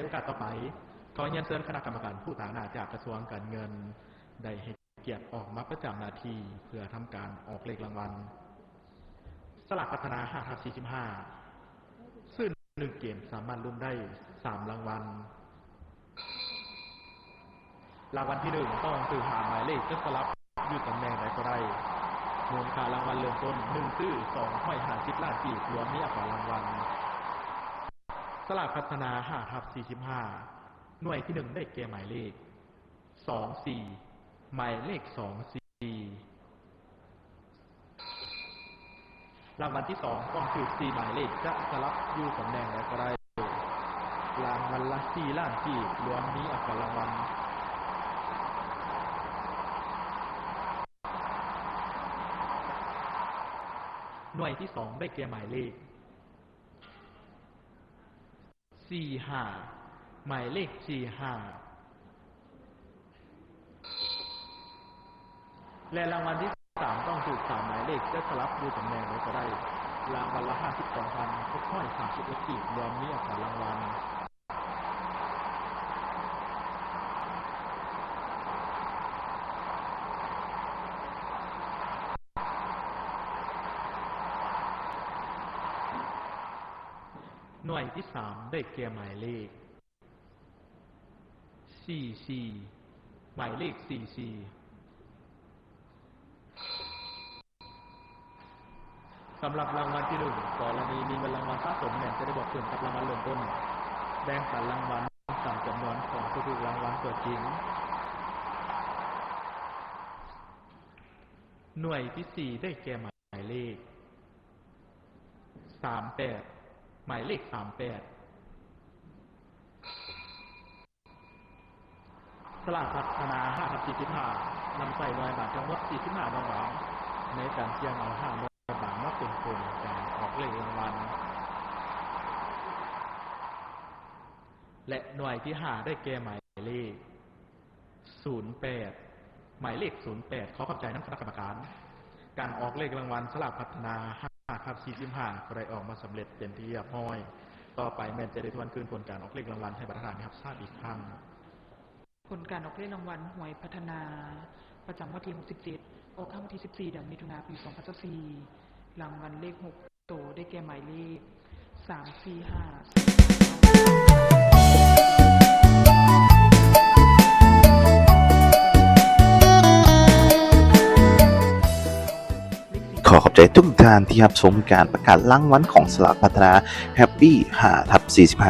ໂອກາດຕໍ່ໄປ ຂໍຮຽນເຊີນຄະນະກຳມະການຜູ້ຕາງໜ້າຈາກກະຊວງການເງິນ ໄດ້ໃຫ້ກຽດອອກມາປະຈຳໜ້າທີ່ ເພື່ອທຳການອອກເລກລາງວັນສະຫຼາກພັດທະນາຫ້າທັບສີ່ສິບຫ້າ ຊື້ໜຶ່ງເກມສາມາດລຸ້ນໄດ້ສາມລາງວັນ. ລາງວັນທີໜຶ່ງ ຕ້ອງຖືກຫ້າໝາຍເລກ ຈະສະຫຼັບຢູ່ຕຳແໜ່ງໃດກໍໄດ້. ມູນຄ່າລາງວັນເລີ່ມຕົ້ນ ໜຶ່ງຕື້ສອງຮ້ອຍຫ້າສິບລ້ານກີບ ລວມມີອາກອນລາງວັນ. ສະຫຼາກພັດທະນາຫ້າທັບສີ່ສິບຫ້າ ໜ່ວຍທີໜຶ່ງ ໄດ້ແກ່ໝາຍເລກ ສອງສີ່ ໝາຍເລກສອງສີ່. ລາງວັນທີສອງ ຕ້ອງຖືກສີ່ໝາຍເລກ ຈະສະຫຼັບຢູ່ຕຳແໜ່ງໃດກໍໄດ້. ລາງວັນລະສີ່ລ້ານກີບ ລວມມີອາກອນລາງວັນ. ໜ່ວຍທີສອງ ໄດ້ແກ່ໝາຍເລກ ສີ່ຫ້າ ໝາຍເລກສີ່ຫ້າ ແລະ ລາງວັນທີສາມ ຕ້ອງຖືກສາມໝາຍເລກ ຈະສະຫຼັບຢູ່ຕຳແໜ່ງໃດກໍໄດ້. ລາງວັນລະຫ້າສິບສອງພັນຫົກຮ້ອຍສາມສິບເອັດກີບ ລວມມີອາກອນລາງວັນ. ໜ່ວຍທີສາມ ໄດ້ແກ່ໝາຍເລກ ສີ່ສີ່ ໝາຍເລກສີ່ສີ່. ສຳລັບລາງວັນທີໜຶ່ງ ກໍລະນີມີເງິນລາງວັນສະສົມແມ່ນຈະໄດ້ບວກຂຶ້ນກັບລາງວັນເລີ່ມຕົ້ນ. ແບ່ງປັນລາງວັນຕາມຈຳນວນຂອງຜູ້ຖືກລາງວັນຕົວຈິງ. ໜ່ວຍທີສີ່ ໄດ້ແກ່ໝາຍເລກ ສາມແປດ ໝາຍເລກສາມແປດ. ສະຫຼາກພັດທະນາຫ້າທັບສີ່ສິບຫ້າ ນຳໃຊ້ໜ່ວຍບາດທັງໝົດສີ່ສິບຫ້າໜ່ວຍບາດ ໃນການສ່ຽງເອົາຫ້າໜ່ວຍບາດມາເປັນຜົນການອອກເລກລາງວັນ ແລະ ໜ່ວຍທີຫ້າ ໄດ້ແກ່ໝາຍເລກ ສູນແປດ ໝາຍເລກສູນແປດ. ຂໍຂອບໃຈນຳຄະນະກຳມະການ. ການອອກເລກລາງວັນສະຫຼາກພັດທະນາຫ້າທັບສີ່ສິບຫ້າ ກໍໄດ້ອອກມາສຳເລັດເປັນທີ່ຮຽບຮ້ອຍ. ຕໍ່ໄປແມ່ນຈະໄດ້ທວນຄືນຜົນການອອກເລກລາງວັນໃຫ້ບັນດາທ່ານໄດ້ຮັບຊາບອີກຄັ້ງ. ຜົນການອອກເລກລາງວັນຫວຍພັດທະນາ ປະຈຳງວດທີຫົກສິບເຈັດ ອອກຄັ້ງວັນທີສິບສີ່ ເດືອນມິຖຸນາ ປີສອງພັນຊາວສີ່ ລາງວັນເລກຫົກໂຕ ໄດ້ແກ່ໝາຍເລກ ສາມສີ່ຫ້າ ຂໍຂອບໃຈທຸກທ່ານທີ່ຮັບຊົມການປະກາດລາງວັນຂອງສະຫຼາກພັດທະນາ Happy ຫ້າທັບສີ່ສິບຫ້າ.